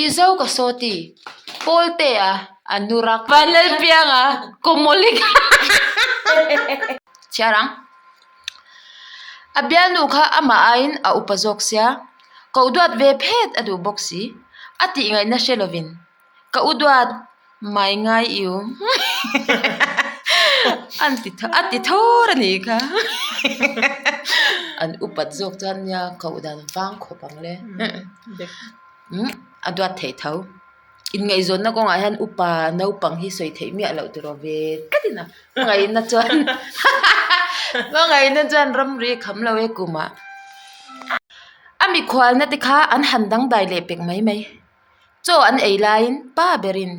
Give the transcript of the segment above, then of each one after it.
Mizo ka sawti, Pawltea, Anurak, Vanlalpianga, Komolika. Chhiar ang. A bialnu kha amah aiin a upa zawk sia, koh duat ve phet a duh bawk si. A tih ngaihna hre lovin, Ka u duat mai ngai iu an ti a ti thawr a nih kha. An upat zawk chuan nia koh dan vang khawp ang le. A duat theih tho. Inngaihzawnna kawngah hian upa naupang hi sawi theih miah loh tiraw ve tlatin a hmangaihna chuan hmangaihna chuan ramri kham lo e kumah. A mikhualna te kha an han dangdai leh pek mai mai. Chaw an ei laiin pa berin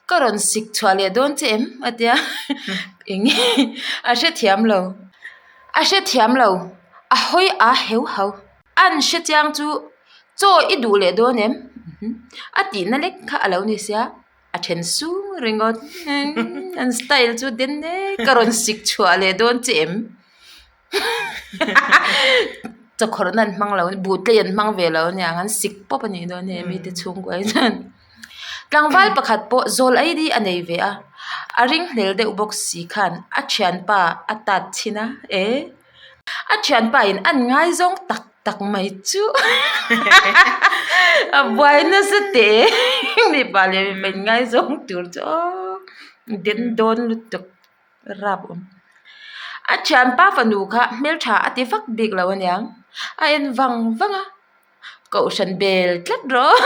ka rawn sik chhuah leh dawn che em? a tia eng nge a hrethiam lo a hrethiam lo a hawi a heu hau. An hre chiang chu chaw i duh leh dawn em? A tihna lek kha a lo ni sia, a then sung ringawt. An style chu den e, ka rawn sik chhuah leh dawn che em? Chawkhawrhna an hmang lo, buhtlei an hmang ve lo aniang, an sik pawp a nih dawn hei mite chhungkua hi chuan. Tlangval pakhat pawh zawl aidi a nei ve a, a ringhlel deuh bawk si khan a thianpa a tat chhin a, e. A thianpa in an ngaizawng tak tak mai chu a buai nasa teh e mipa leh mipa in ngaizawng tur chu aw den dawn lutuk rap awm. A thianpa fanu kha hmeltha a ti vak bik lo aniang a en vang vang a. Kohhran bel tlat rawh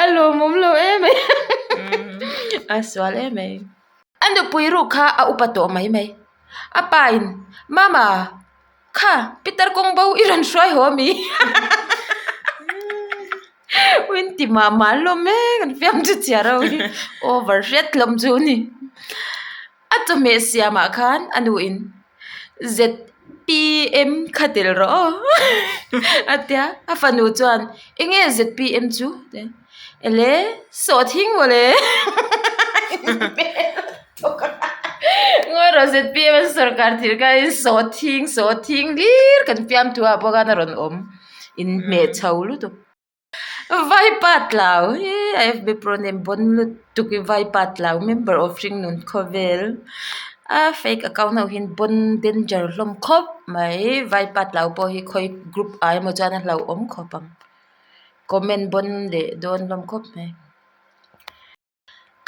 a lawmawm lo em mai a sual em mai. A nupui ruk kha a upa tawh mai mai. A pa in, Mama, kha Peter kawng bo i rawn hruai haw ami? Win ti mah mah an lawm mek an fiam chu chhiar ho hi over hret hlawm chu a ni. A chawhmeh siamah khan a nu in ZPM kha tel rawh aw a tia a fanu chuan eng nge ZPM chu ele sawhthing mawle ngawi rawh ZPM an sorkar thil kha sawhthing sawhthing hlir kan fiamthu ah pawh khan a rawn awm inhmeh chho lutuk. Vaipa tlau hi a fb pro nen bon lutuk hi vaipa tlau member of hringnun khawvel a fake account ho hian bon danger hlawm khawp mai vaipa tlau pawh hi khawi group ah emaw chuan a hlauhawm khawp ang comment bon leh dawn hlawm khawp mai.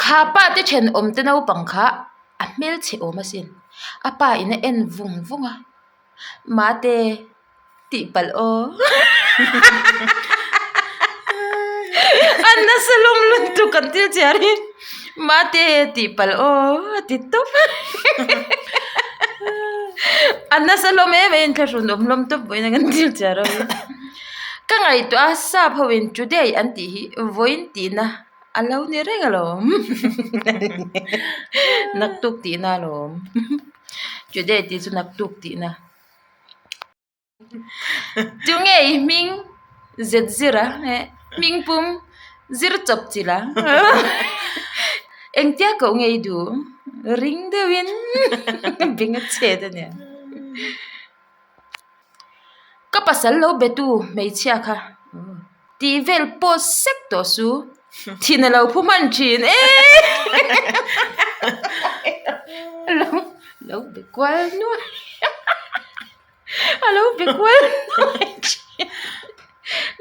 Kha pa te thenawm te naupang kha a hmelchhe awm asin a pa in a en vung vung a mate tih palh aw a nasa lawm lutuk an thil chhiar hi mate tih palh aw a ti tawp a a nasa hlawm em em inthlahrun awm hlawm tawp vawiin ang an thil chhiar ho hi ka ngaihtuah a sap ho in today an tih hi vawiin tihna. A lo ni reng alawm naktuk tihna alawm today tih chu naktuk tihna tunge i hming zet zir a eh hming pum zir chawp chilh a engtia koh nge i duh ring deuhin beng a chhet a nia. Ka pasal lo be tu hmeichhia kha tih vel pawh sek tawh su thin a lo phu hman thin e lo lo be kual nuai a lo be kual nuai thin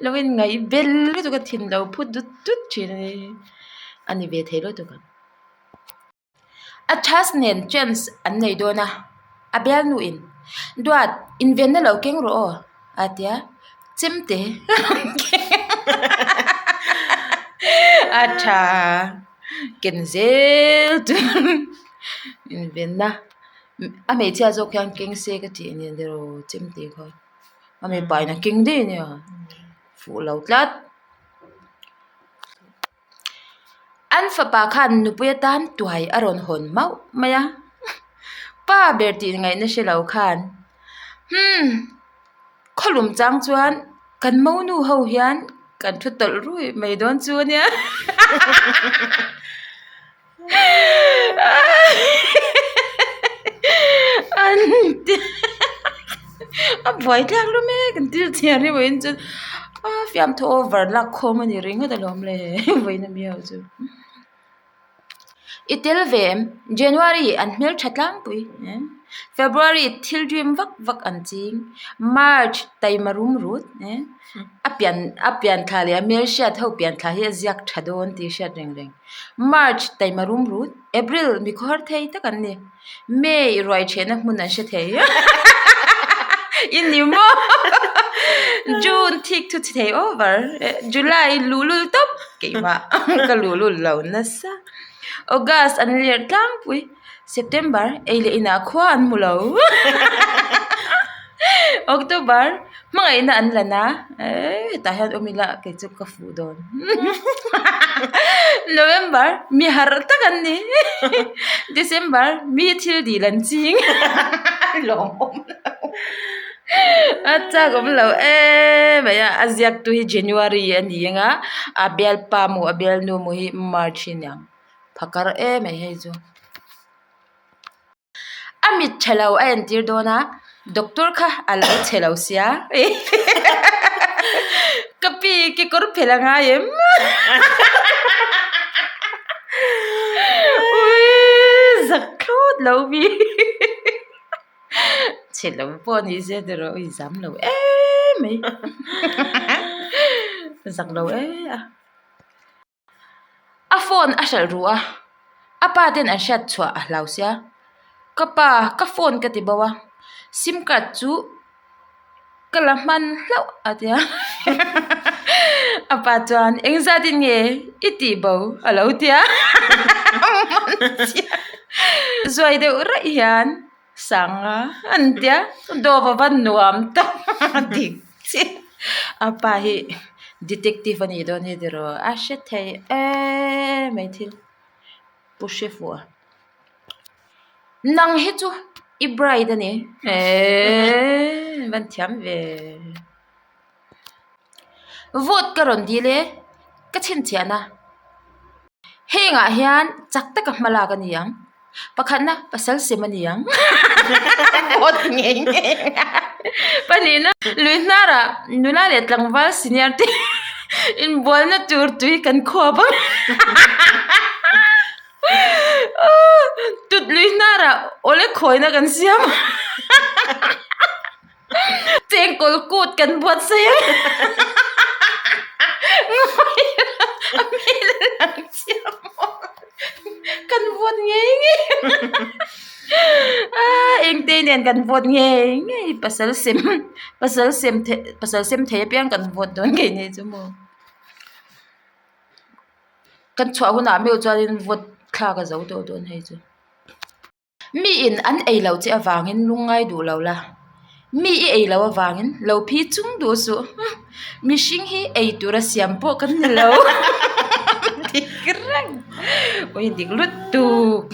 lo in ngaih bel lutuk a thin lo phu dut dut thin a ni a ni ve thei lutuk ang. A chhas nen chance an nei dawn a, a bialnu in Duat invenna lo keng rawh aw a ti a, chemte a tha ken zel chu invenna a hmeichhia zawk hian keng se ka tih nen erawh chemte kha a mipa in a keng daih a nia fuh lo tlat. An fapa khan nupui atan tuai a rawn hawn mauh mai a, pa ber tih ngaihna hre lo khan hmm khawlum chang chuan kan monu ho hian kan thu tawlh rui mai dawn chu a nia an ti a buai thlak hlawm e kan thil chhiar hi vawiin chuan. A fiamthu over lak khawm a ni ringawt alawm le vawiin ami ho chu. I tel ve em? January an hmeltha tlangpui February thil dream vak vak an ching March taima rum rut a pian a pian thla leh a hmelhriat ho pian thla hi a ziak tha dawn tih hriat reng reng March taima rum rut April mi khawhar thei tak an ni May ruai thehna hmun an hre thei i ni maw June thik thu chhe thei over July luhlul tawp keimah ka luhlul lo nasa August an lerh tlangpui September ei leh inah khua an hmu lo October hmangaihna an la na eee hetah hian awm ila kei chu ka fuh dawn November mi harh tak an ni December mi thil dil an ching lawmawm lo a chak awm lo em mai a a ziak tu hi January a ni ang a a bialpa maw a bialnu maw hi March hi a niang phakar em mai hei chu. A mit tha lo a entir dawn a doctor kha a lo chhe lo sia ka pi kekawr phelh a ngai em uii zak thlawt lo mi chhe lo pawh ni se tiraw ui zam lo em mai zak lo em a. A phone a hralh ru a, a pa ten an hriat chhuah a hlau sia, ka pa ka phone ka ti bo a, sim card chu ka la hman hlauh a ti a, a pa chuan eng zat in nge i tih bo a lo ti a, zuai deuh raih hian Sanga an tia dawp a va nuam tak a dik chiah a pa hi detective a nih dawn hi tiraw a hre thei em mai thil pu hre fuh a nang hi chu i bride a ni eeee van thiam ve vote ka rawn dil e ka chhinchhiah na. Hengah hian chak taka hma lak a ni ang. Pakhatna pasal sem a ni ang. Vote ngei ngei. Pahnihna lui hnarah nula leh tlangval senior te inbualna tur tui kan khuap ang. Tut lui hnarah awle khawina kan siam ang. Chengkawl kut kan buatsaih a a hmel a lang chiang maw kan vote ngei ngei a engte nen kan vote ngei ngei pasal sem pasal sem thei pasal sem thei apiang kan vote dawn ngei nei chu maw kan chhuah hunah meuh chuanin vote thlak a zo tawh dawn hei chu. Mi in an ei loh che avangin lungngai duh lo la, mi i ei loh avangin lo phi chung duh suh. Mihring hi ei tura siam pawh kan ni lo. Dik reng. Ui dik lut tuk.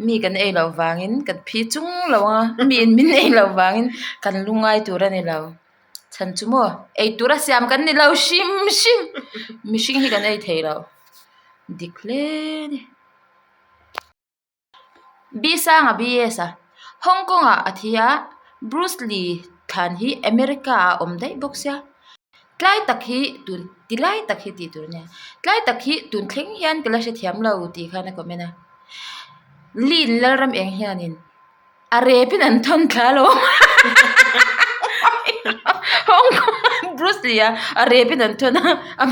Mi kan ei loh vangin kan phi chung lo ang a, mi in min ei loh vangin kan lungngai tur a ni lo. Chhan chu maw ei tura siam kan ni lo hrim hrim. Mihring hi kan ei thei lo. Dik hle a ni. Bisanga BS a Hong Kong ah a thi a, Bruce Lee thlan hi America ah a awm daih bawk sia. Tlai tak hi tun ti lai tak hi tih tur a nia. Tlai tak hi tun thleng hian ka la hrethiam lo tih khan a comment a. Lin Lalram eng hianin A repin an thawn thla lo Hong Kong Bruce Lee a a repin an thawn a a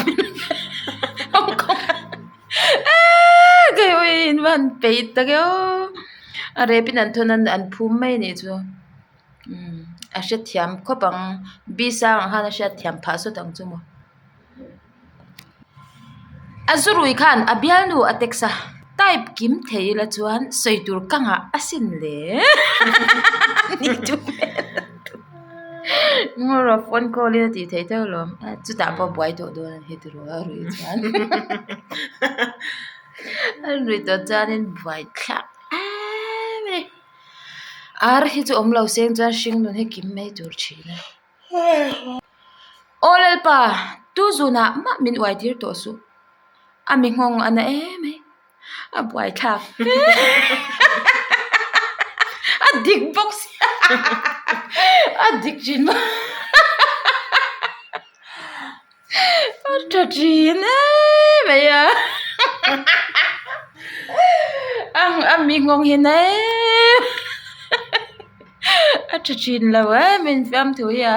Hong Kong eee kei pawh hi in van peih tak e aw a repin an thawn a an phum mai a nih chu umm a hrethiam khawp ang Bisang ang khan a hriatthiam phah sawt ang chu maw. A zurui khan a bialnu a text a, type kim thei ila chuan sawi tur ka nghah asin le ni chu hmel a tu ngawrh a phone call in a tih theih teuh alawm chutah pawh buai tawh dawn a ni heti rual a ruih chuan a ruih tawh chuanin buai thlak em a ni ar hi chu awm lo seng chuan hringnun hi kim mai tur thin a. Aw Lalpa, tu zunah mah min uai tir tawh suh. A mi nghawng a na em ai, a buai thlak. A dik bawk sia, a dik thin bawk. Tha thin em mai a. A mi nghawng hi na em. A tha thin lo em in fiam thu hi a.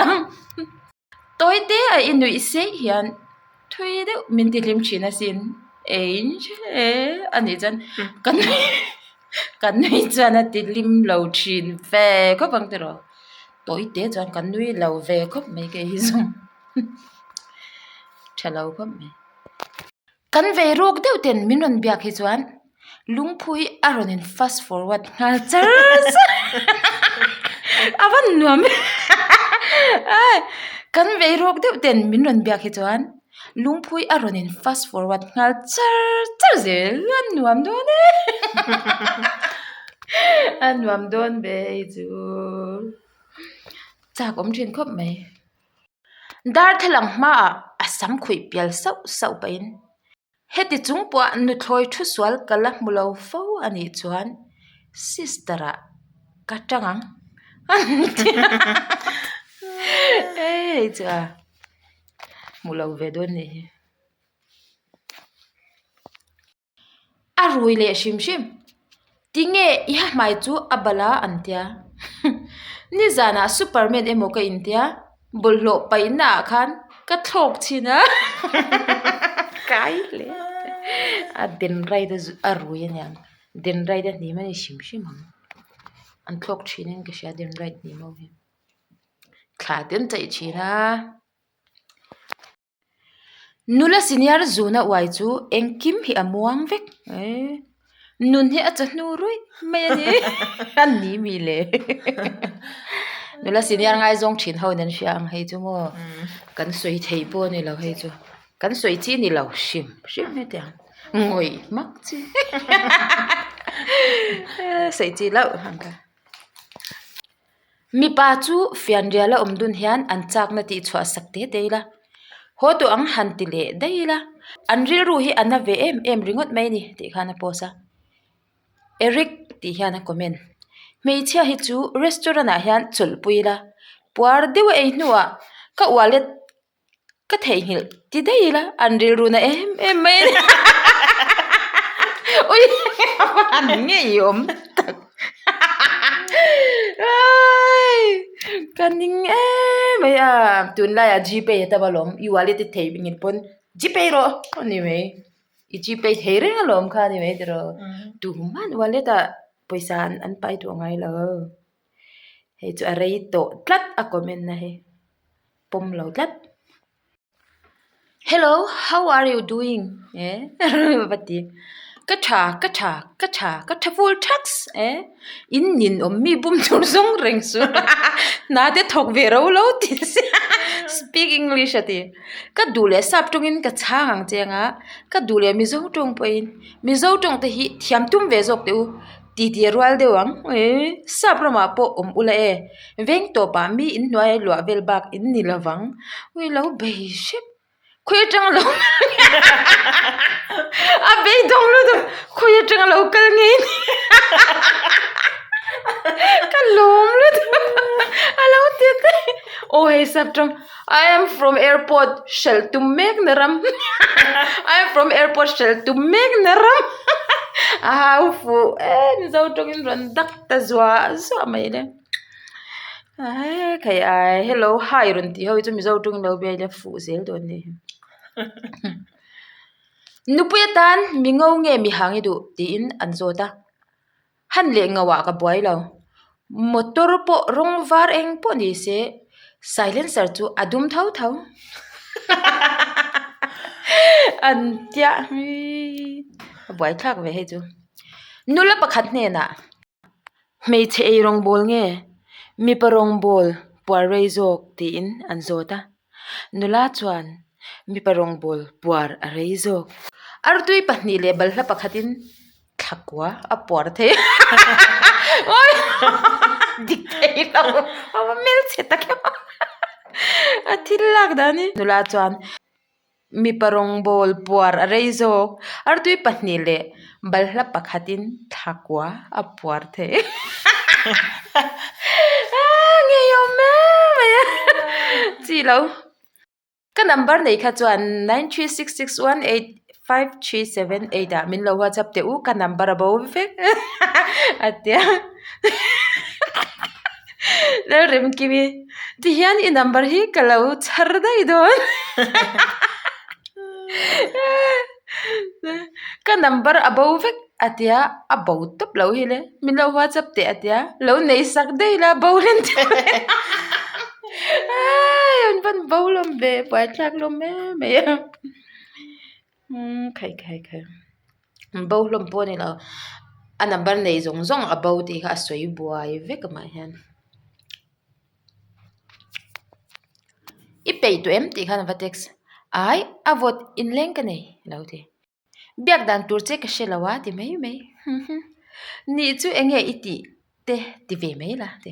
Tawi te a i nuih seih hian thui deuh min ti hlim thin asin. Eng e a nih chuan ka nui ka nui chuan a ti hlim lo thin ve khawp ang tiraw. Tawi te chuan ka nui lo ve khawp mai kei hi zawng. Tha lo khawp mai. Kan vei ruk deuh ten min rawn biak hi chuan lungphu hi a rawn in fast forward nghal char char a va nuam em kan vei ruk deuh ten min rawn biak hi chuan lungphu hi a rawn in fast forward nghal char char zel a nuam dawn e a nuam dawn ve hei chu chak awm thin khawp mai. Darthlalang hmaah a sam khuih pial sauh sauh pahin heti chung pawha nuthlawi thu sual ka la hmu lo fo a nih chuan sister ah ka tang ang hei chu a hmu lo ve dawn nih hi. A rui leh hrim hrim. Tinge i ha hmai chu a bal a an tia. Nizanah Superman emaw ka intia, bawlhhlawh paihna ah khan ka thlawk chhin a. Kai hle. A den right a rui aniang. Den right a hnim a ni hrim hrim ang. An thlawk thin in ka hria den right hnim ho hi. Thla te an chaih thin a. Nula senior zuna uai chu engkim hi a muang vek eh nun hi a chawhnu ruih mai a ni a ni mi le nula senior ngaizawng thin ho in an hria ang hei chu maw kan sawi thei pawh a ni lo hei chu kan sawi chi a ni lo hrim hrim hetiang ngawih hmak chi sawi chi loh ang kha. Mipa chu fianrial a awm dun hian an chakna tih chhuah sak te te ila, haw tawh ang han ti leh daih ila, an rilru hi a na ve em em ringawt mai a ni tih khan a post a. Eric tih hian a comment, Hmeichhia hi chu restaurant ah hian chawlhpui ila, puar deuh a ei hnuah ka wallet Ka theihnghilh ti daih ila an rilru na em em mai a ni. Ui an ngeiawm tak. Ka ning em mai a tunlaiah gpay a tam alawm i wallet i theihnghilh pawn gpay rawh a ni mai. I gpay thei reng alawm kha a ni mai tiraw. Tuman wallet ah pawisa an pai duh ngai lo. Hei chu a rei tawh tlat a comment na hi pawm lo tlat. Hello how are you doing eh va ti ka tha ka tha ka tha ka tha full thaks eh in nin awm mi bum tur zawng reng chu hna te thawk ve ro lo ti sia speak english a ti ka duh leh sap tawngin ka chhang ang che anga ka duh leh mizo tawng pawhin mizo tawng te hi thiam tum ve zawk teh u. Titi a rual deuh ang ee sap ramah pawh awm ula e veng tawpah mi inhnuai a luah vel bak in ni lovang ui lo bei hrep khawi atanga lo a beidawng lutuk khawi atanga lo kal ngei ni ka lawm lutuk a lo ti daih aw hei sap tawng I am from airport hrelh tum mek na ram I am from airport hrelh tum mek na ram a hau fuh e mizo tawngin rawn dak ta zuah zuah mai le eee khai ai hello hi rawn tih ho hi chu mizo tawngin lo biai ila fuh zel dawn a nih hi nupui atan mi ngo nge mi hang i duh tiin an zawt a. Han leh ngauh ah ka buai lo. Motor pawh rawng var eng pawh ni se silencer chu a dum tho tho. An tiah a buai thlak ve hei chu. Nula pakhat hnenah hmeichhe ei rawngbawl nge mipa rawngbawl puar rei zawk tiin an zawt a. Nula chuan mipa rawngbawl puar a rei zawk. Artui pahnih leh balhla pakhatin. Thlakua a puar thei a dik thei lo a va hmelchhe tak em a thil lak dan hi nula chuan mipa rawngbawl puar a rei zawk artui pahnih leh balhla pakhatin thlakua a puar thei a ngeiawm em mai a chi lo. Ka number nei kha chuan 9366185378 ah min lo whatsapp teh u ka number a bo vek a tia Lalremkimi tihian i number hi ka lo chhar daih dawn ka number a bo vek a tia a bo tawp lo hi le min lo whatsapp teh a tia lo nei sak daih la bo hlen teuh ai an van bo hlawm ve buaithlak hlawm em mai a umm khai khai khai bo hlawm pawh a ni lo a number nei zawng zawng a bo tih kha a sawi buai vek amah hian i peih tawh em tih khan a va text ai a vawt inleng ka nei a lo ti. Biak dan tur che ka hre lo a ti mai mai nih chu eng nge i tih te ti ve mai la ti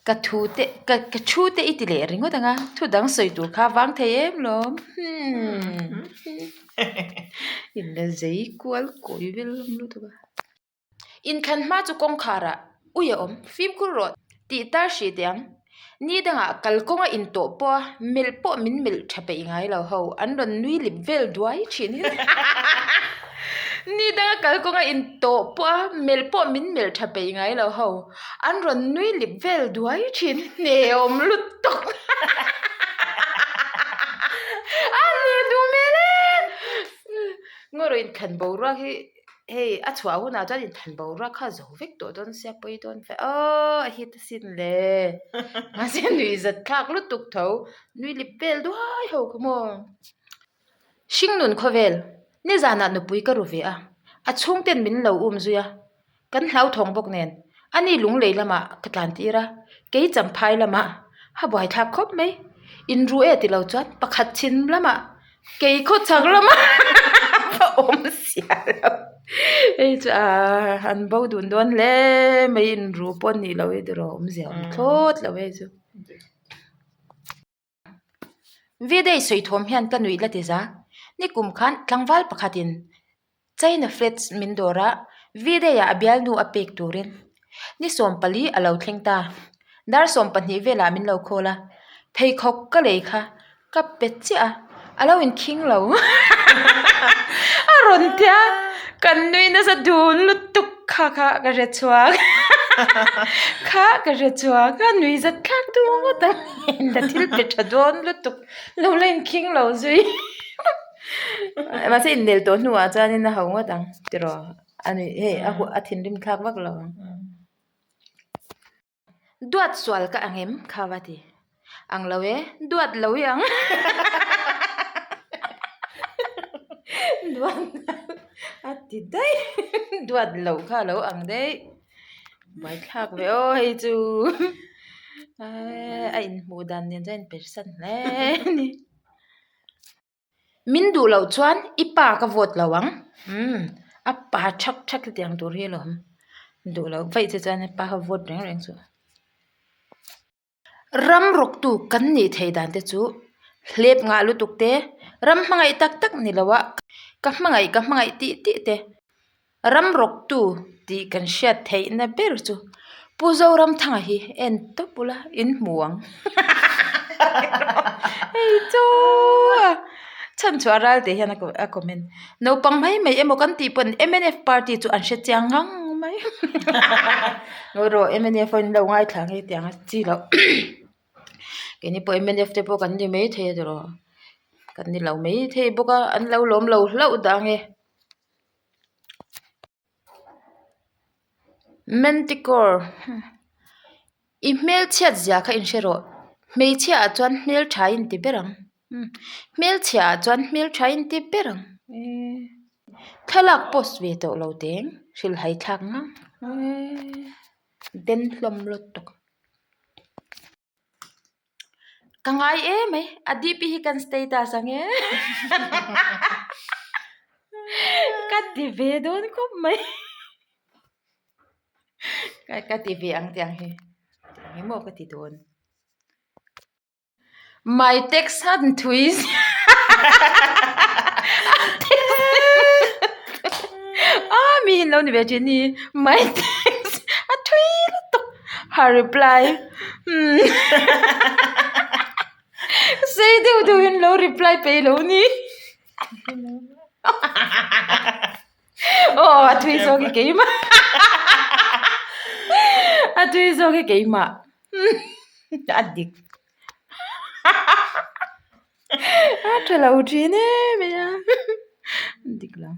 ka thu te ka ka thu te i ti leh ringawt ang a thu dang sawi tur kha vang thei em lawm inla zei kual kawi vel hlawm lutuk a. Inthlan hma chu kawngkharah ui a awm, fimkhur rawh tih tar hrih teh ang. Ni dangah kalkawnga intawh pawha melh pawh min melh tha peih ngai lo ho, an rawn nui lip vel duai thin hi. Ni danga kalkawnga intawh pawha melh pawh min melh tha peih ngai lo ho, an rawn nui lip vel duai thin hi hneawm lutuk. A hne duh hmel e! Ngaw inthlan boruak hi. Hei a chhuah hunah chuan inthan boruak kha a zo vek tawh dawn sia pawi dawn fe aw a hit asin le mahse nuih zat thlak lutuk tho nui lip vel duai ho kha maw hringnun khawvel nizanah nupui ka ru ve a a chhungten min lo um zui a kan hlauthawng bawk nen ani lunglei lamah ka tlan tir a kei champhai lamah a buaithlak khawp mai inru e tilo chuan pakhat chhin lamah. Kei khaw chak lamah a awm sia lo hei chu ah an bo dun dawn hle mai inru pawh an nih loh hi tiraw awmzia awm thlawt lo hei chu. V-day sawi thawm hian ka nuih la ti za nikum khan tlangval pakhatin China Flats min dawr a, V-day ah a bialnu a pek turin ni 14 a lo thleng ta. Dar 12 velah min lo call a, pheikhawk ka lei kha ka pe chiah a, a lo inkhing lo a rawn ti a, kan nui nasa dun lutuk kha kha ka hre chhuak kha ka hre chhuak a nui zat thlak duh ngawt ang la thil pe tha dawn lutuk lo la inkhing lo zui. Mahse innel tawh hnuah chuanin a ho ngawt ang tiraw a ni hei a huh a thinrim thlak vak lo ang. Duat sual ka ang em kha va ti ang lo e duat lo i ang duat a ti daih duat lo kha a lo ang daih buaithlak ve aw hei chu a inhmuh dan nen chuan a inpersan hle a ni. Min duh loh chuan i pa ka vote lo ang umm a pa thak thak hetiang tur hi alawm duh loh vaih che chuan i pa kha vote reng reng suh. Ram rawktu kan nih theih dan te chu hlep ngah lutuk te ram hmangaih tak tak ni lo a ka hmangaih ka hmangaih tih tih te. Ram rawktu tih kan hriat theihna ber chu Pu Zoramthanga hi en tawp ula in hmu ang hei chu a chhanchhuah ral tih hian a comment naupang mai mai emaw kan tih pawn mnf party chu an hre chiang ngang mai ngawi rawh mnf pawhin lo ngaithla ang hetiang a chi loh keini pawh mnf te pawh kan ni maithei a tiraw kan ni lo maithei bawk a an lo lawm lo hlauh dah ang e. Manticore i hmelchhiat zia kha inhre rawh hmeichhia ah chuan hmeltha a inti ber ang hmelchhia ah chuan hmeltha a inti ber ang thlalak post ve tawh lo teng hrilhhai thlak ngang den hlawm lutuk. Ka ngai em mai a DP hi kan status ang e ka ti ve dawn khawp mai ka ti ve ang tih ang hi eng emaw ka ti dawn my text han thui a mi hi an lo ni ve thin hi my text a thui lutuk. Ha reply umm. Sei deuh deuh in lo reply peih lo ni. Aw a thui zawk hi keimah. A thui zawk hi keimah. A dik. A tha lo thin em mai a. Dik lo.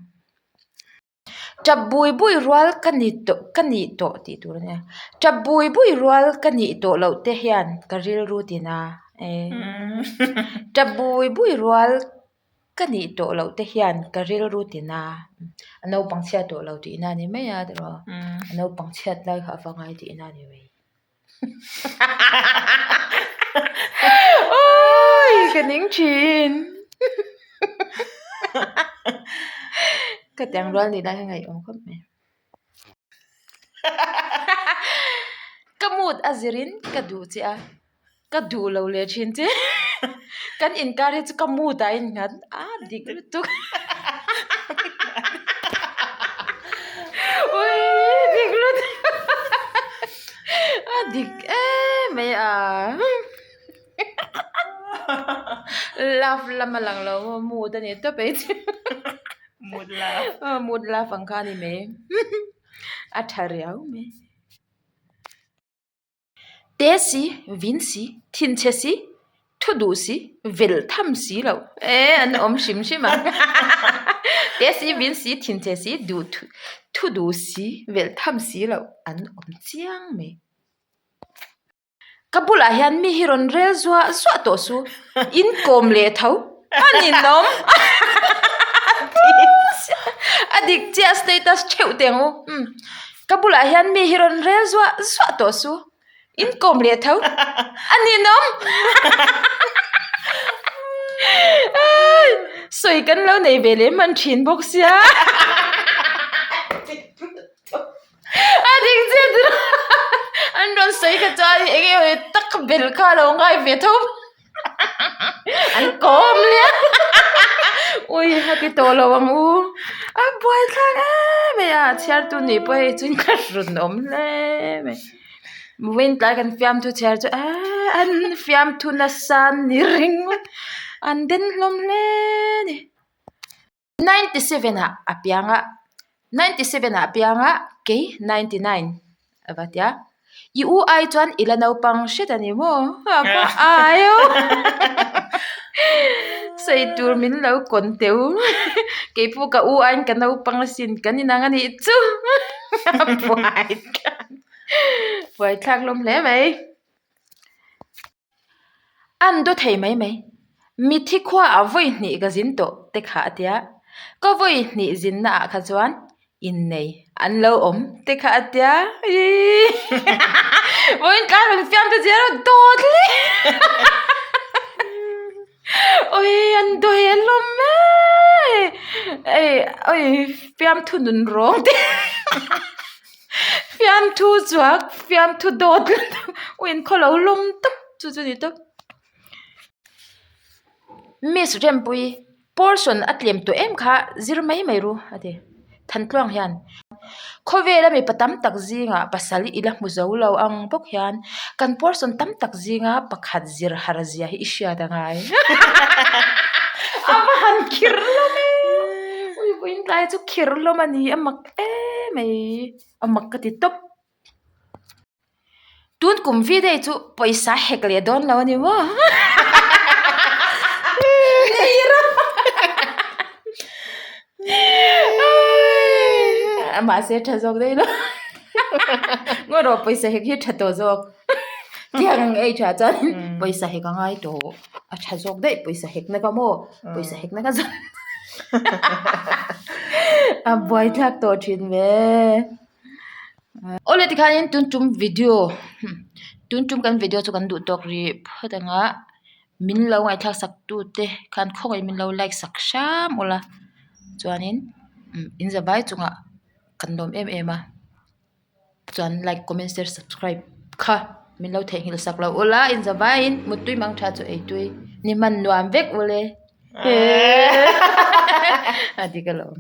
Tap bui bui rual ka ni tawh ka nih tawh tih tur a nia. Tap bui bui rual ka nih tawh loh te hian ka rilru tin a eh tap bui bui rual ka nih tawh loh te hian ka rilru tin a a naupang chhiat tawh lo tihna a ni mai a tiraw a naupang chhiat lai kha a va ngai tihna a ni mai. Awii ka ning thin ka tiang rual ni lai kha ngaihawm khawp mai ka mood a zirin ka duh che a ka duh lo leh thin che kan inkar hi chu ka mood ah a innghat a dik lutuk Awii dik lutuk a dik em mai a love lam a lang lo maw mood a ni tawp ei chu Mood love mood love ang kha a ni mai a tha riau mai. Te si, vin si, thinchhe si, thu duh si, velh tham si loh e an awm hrim hrim ang. Te si, vin si, thinchhe si, duh thu duh si, velh tham si loh an awm chiang mai. Ka bulah hian mi hi rawn rel zuah zuah tawh su, in kawm leh tho a ninawm a dik chiah status theuh teh ang u. Ka bulah hian mi hi rawn rel zuah zuah tawh su, in kawm leh tho a ninawm sawi kan lo nei ve leh hman thin bawk sia a dik chiah chu an rawn sawi kha chuan eng emaw tak bel kha a lo ngai ve tho. An kawm leh a ui a ti tawh lo ang u a buai thlak em mai a chhiartu nih pawh hei chuan ka rawn awm hle mai vawiin tlai kan fiamthu chhiar chu eee an fiamthu nasa ni ringawt an den hlawm hle a ni. 97 ah a piang a, 97 ah a piang a, kei 99 a va ti a, i u ai chuan i la naupang hret a ni maw? A va ai aw sawi tur min lo kawn teh u, kei pawh ka u aiin ka naupang asin kan inang a nih chu a buai thlak buai thlak hlawm hle mai. An daw thei mai mai. Mithi khuaah vawi hnih ka zin tawh te kha a tia. Ka vawi hnih zinna ah kha chuan innei an lo awm te kha a tia. Iiii vawiin tlai rawn fiam ta zia rawh dawt hle. Awii an daw he hlawm mai. Ei awii fiamthu nun rawng te. Fiamthu chuak fiamthu dawt u inkhaw lo lawm tawp chu chu ni tawp. Miss Rempuii portion a tlem tawh em kha zir mai mai ru a ti Thantluang hian khawvela mipa tam tak zingah pasal i la hmu zo lo ang bawk hian kan portion tam tak zinga pakhat zir har zia hi i hriat a ngai a va han khir hlawm e ui vawiin tlai chu khir hlawm a ni a mak. Em mai a mak ka ti tawp. Tun kum vi day chu pawisa hek leh dawn lo a ni maw? Nei rawh. Mahse tha zawk daih lo. Ngawi rawh pawisa hek hi tha tawh zawk. Tiang ang ei tha chuan pawisa hek a ngai tawh. A tha zawk daih pawisa hek na ka maw pawisa hek na ka zawk. A buai thlak tawh thin ve. Awle tikhanin tun tum video tun tum kan video chu kan duh tawk rih phawt ang a min lo ngaihthlak sak tu te khan khawngaih min lo like sak hram ula chuanin in zavai chungah kan lawm em em a. Chuan like comment share subscribe kha min lo theihnghilh sak lo ula inzavaiin muttui mang tha chu eitui ni hman nuam vek ule a dik alawm.